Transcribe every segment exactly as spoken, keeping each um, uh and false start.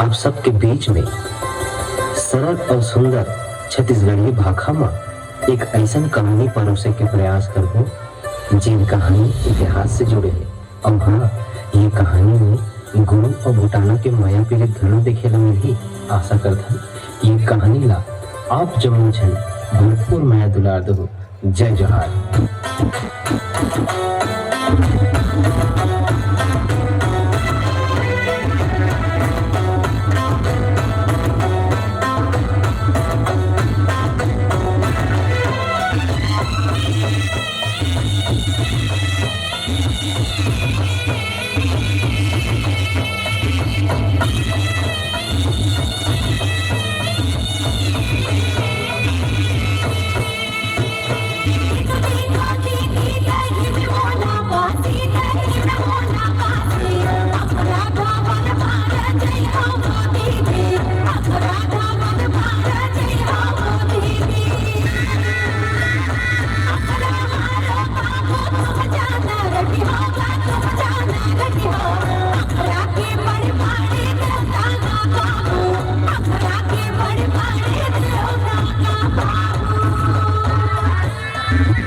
आप सबके बीच में सरल और सुंदर छत्तीसगढ़ी भाखा म एक अइसन कहानी परोसे के प्रयास करबो, जेन कहानी इतिहास से जुड़े हे। अउ हाँ, ये कहानी में गुरु अउ भूटाना के मया पीरित घलो देखे ल मिलही। आशा करथन ये कहानी ला आप जम्मो झन भरपूर मया दुलार दो। जय जोहार।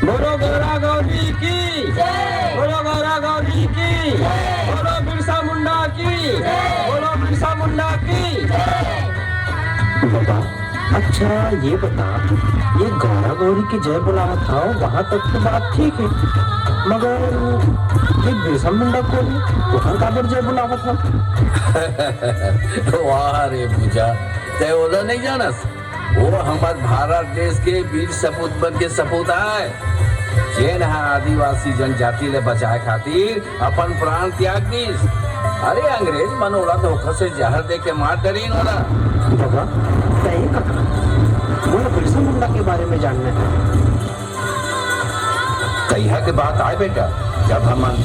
बोलो गौरा गौरी की। बोलो गौरा गौरी की। बोलो बिरसा मुंडा की। बोलो बिरसा मुंडा की। बाबा, अच्छा ये बता, ये गौरा गौरी की जय बुलावत हव, वहां तक तो बात ठीक है, मगर ये बिरसा मुंडा कोन हे, वहां काबर जय बुलावत हव? वाह रे पूजा, तै ओला नहीं जानस? वो हमर भारत देश के वीर सपूत मन के सपूत आय, जेन ह आदिवासी जनजाति ले बचाए खातिर अपन प्राण त्याग दिस। अरे, अंग्रेज मन ओला धोखा से जहर दे के मार डरिन ओला। बाबा, तय कहा, मोला बिरसा मुंडा के बारे में जानना है। कहिया के बात आय बेटा, जब हमन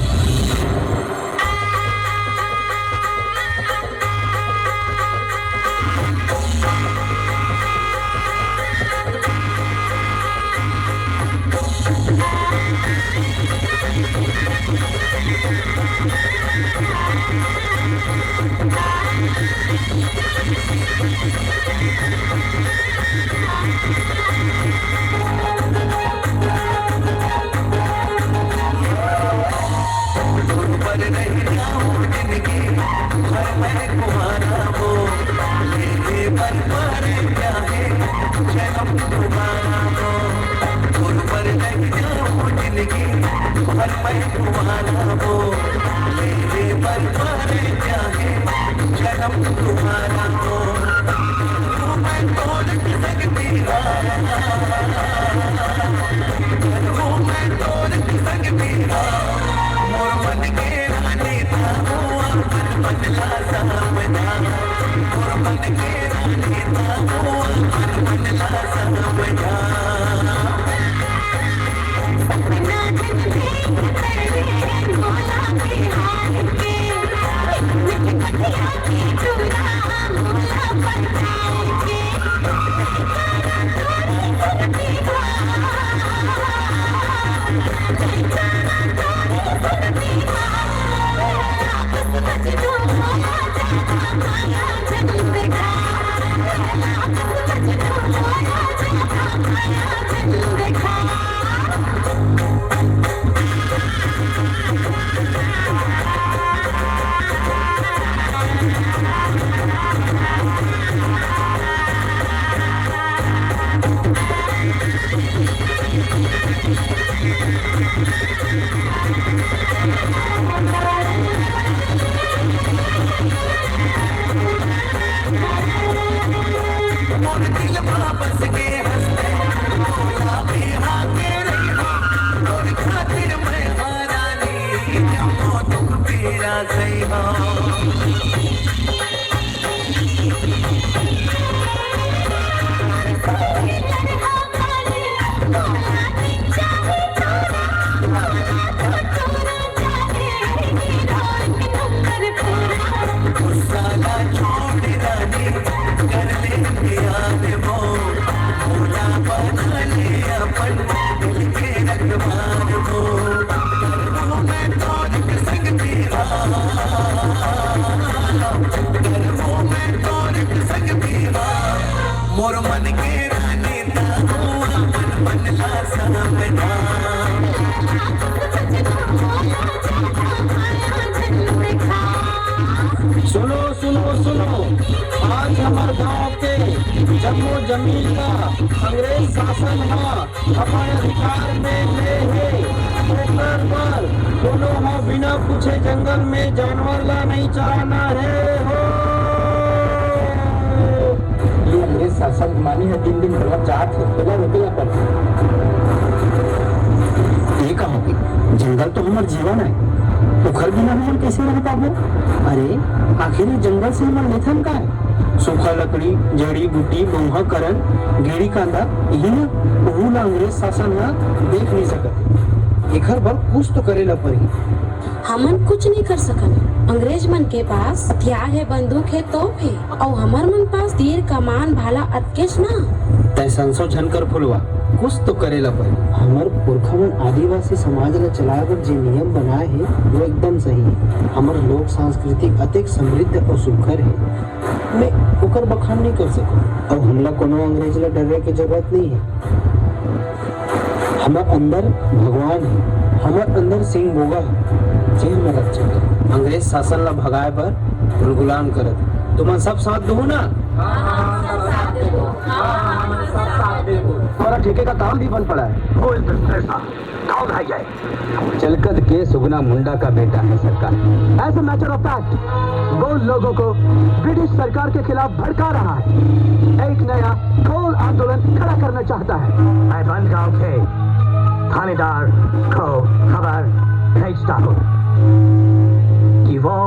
और मन के रानी ता तू अपन बनला संविधान। सुनो, सुनो, सुनो, आज हमर गांव के जम्मो जमीन ला अंग्रेज शासन ह अपन अधिकार में ले हे, ओकर बर कोनो ह बिना पूछे जंगल में जानवर ला नहीं चराना हे हो। ये अंग्रेज शासन मानी ह दिन दिन बढ़त जात हे, एला रोके ला पड़थे। ये का होगे? जंगल तो हमर जीवन है, ओखर बिना हमन कैसे रह पाबो? अरे, आखिर ये जंगल से हमन लेथन काय? सूखा लकड़ी, जड़ी बूटी, महुआ, करन, गेड़ी कांदा, इही ना, ओहू ला अंग्रेज शासन ह देख नहीं सकत। एखर बर कुछ तो करे ला पड़ही। हमन कुछ नहीं कर सकन। अंग्रेज मन के पास हथियार है, बंदूक है, तोप है, अउ हमर मन पास तीर, कमान, भाला अतकेच ना। तय संसो झन कर फुलवा, कुछ तो करे ला पड़ही। हमर पुरखा मन आदिवासी समाज ला चलाए बर जे नियम बनाए हे, वो एकदम सही हे। हमर लोक संस्कृति अतेक समृद्ध अउ सुघर हे, मैं ओकर बखान नहीं कर सकूं। अउ हमला कोनो अंग्रेज ला डरे के जरूरत नहीं हे। हमर अंदर भगवान हे, हमर अंदर सिंह बोगा हे, जे हमर रक्षा करही। अंग्रेज शासन ला भगाए बर गुलगुलान करत हे। तुमन सब साथ देहू ना? हमारा ठेके का काम भी बंद पड़ा है। वो इंस्पेक्टर साहब, कौन है ये? चलकद के सुगना मुंडा का बेटा है सरकार। As a matter of fact, वो लोगों को ब्रिटिश सरकार के खिलाफ भड़का रहा है, एक नया कोल आंदोलन खड़ा करना चाहता है। मैं बनगांव के थानेदार को खबर भेजता हूँ कि वो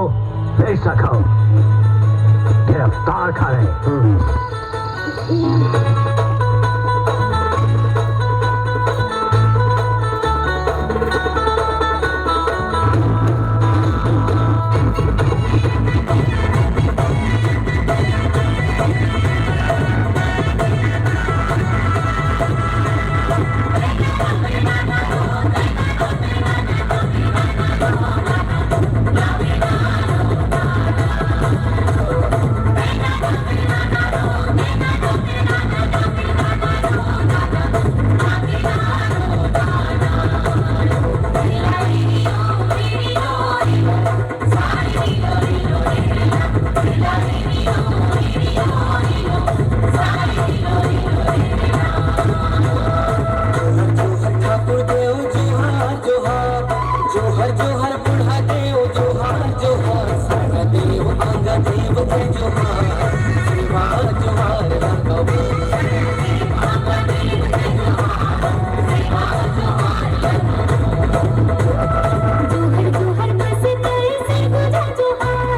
बेशक हो, गिरफ्तार करें। जोहर जोहर ठाकुर देव, जोहार जोहार। जोहर जोहर बूढ़ा देव, जोहार जोहार। सारा देव आंगा देव जय जोहार। सेवा जोहार लगावो। जोहर जोहर बस करे से गुजर जोहार।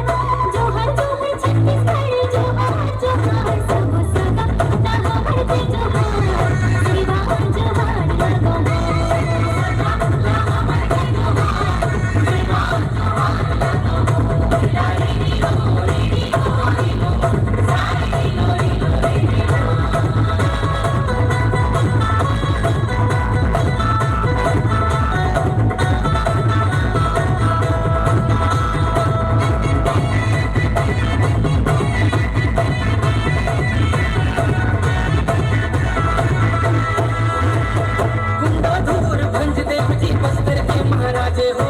जोहर जोहर छत्तीसगढ़ जोहार। गुंडाधूर भंजदेव जी बस्तर के महाराजे हो।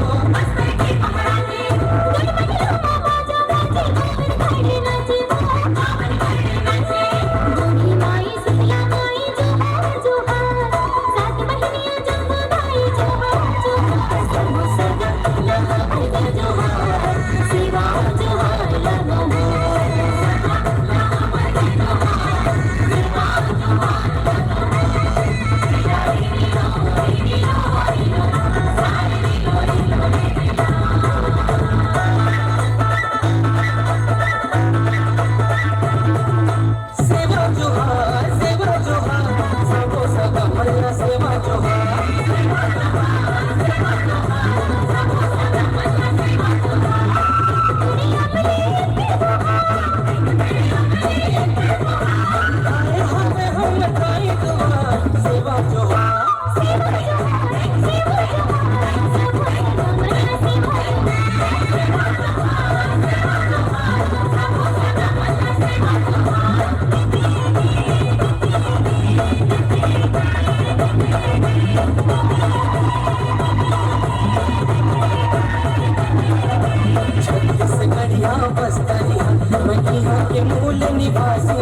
मूल निवासी,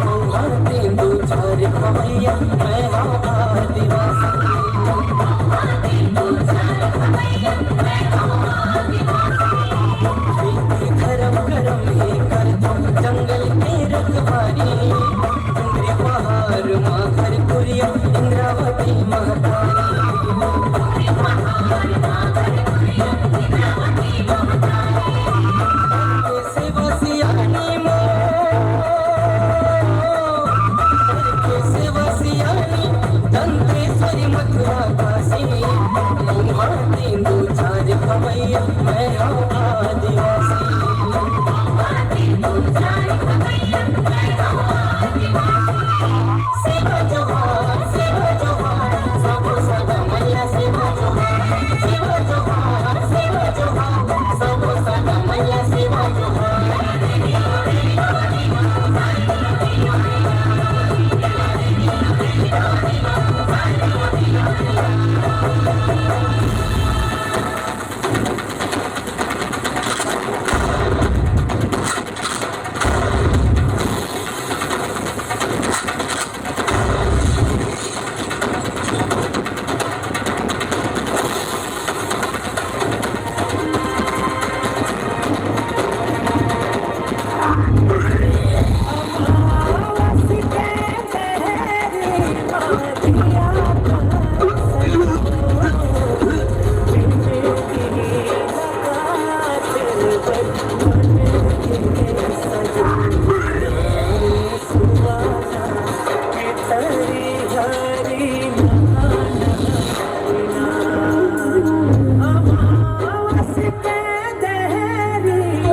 मउहा तेंदूचार खवैया, मैं हँव आदिवासी। धरम करम हे करथों जंगल के रखवारी, डूंगरी पहाड़ मा घर कुरिया इंद्रावती महतारी। सेवा सियानी मोर, सेवा सियानी दंतेश्वरी मथुरा काशी, मउहा तेंदूचार खवैया मैं हँव आदिवासी। सेवा जोहार, सेवा जोहार, सबो सगा मैया सेवा जोहार, सेवा जोहार, सेवा जोहार, सबो सगा मैया सेवा जोहार।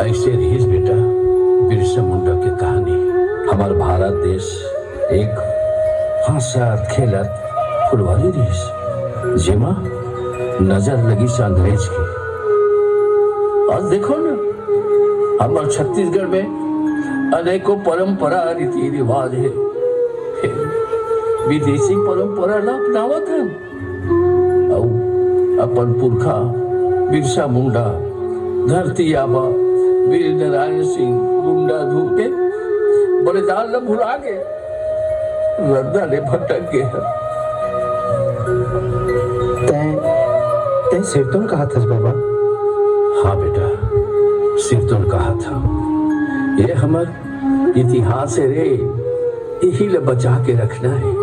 ऐसे रहिस बेटा, बिरसा मुंडा के कहानी। हमर भारत देश एक हंसत खेलत फुलवारी रहिस, जेमा नजर लगिस अंग्रेज के। आज देखो ना, हमर छत्तीसगढ़ में अनेकों परंपरा, रीति रिवाज हे, फेर विदेशी परंपरा ला अपनावत हन। अउ अपन पुरखा बिरसा मुंडा, धरती आबा वीर नारायण सिंह गुंडाधू के बलिदान ला भुला के रद्दा ले भटक गे हन। तैं, तैं सिरतोन कहत हस बाबा? हाँ बेटा, सिरतोन कहत हँव। ये हमर इतिहास हे रे, इही ला बचा के रखना हे।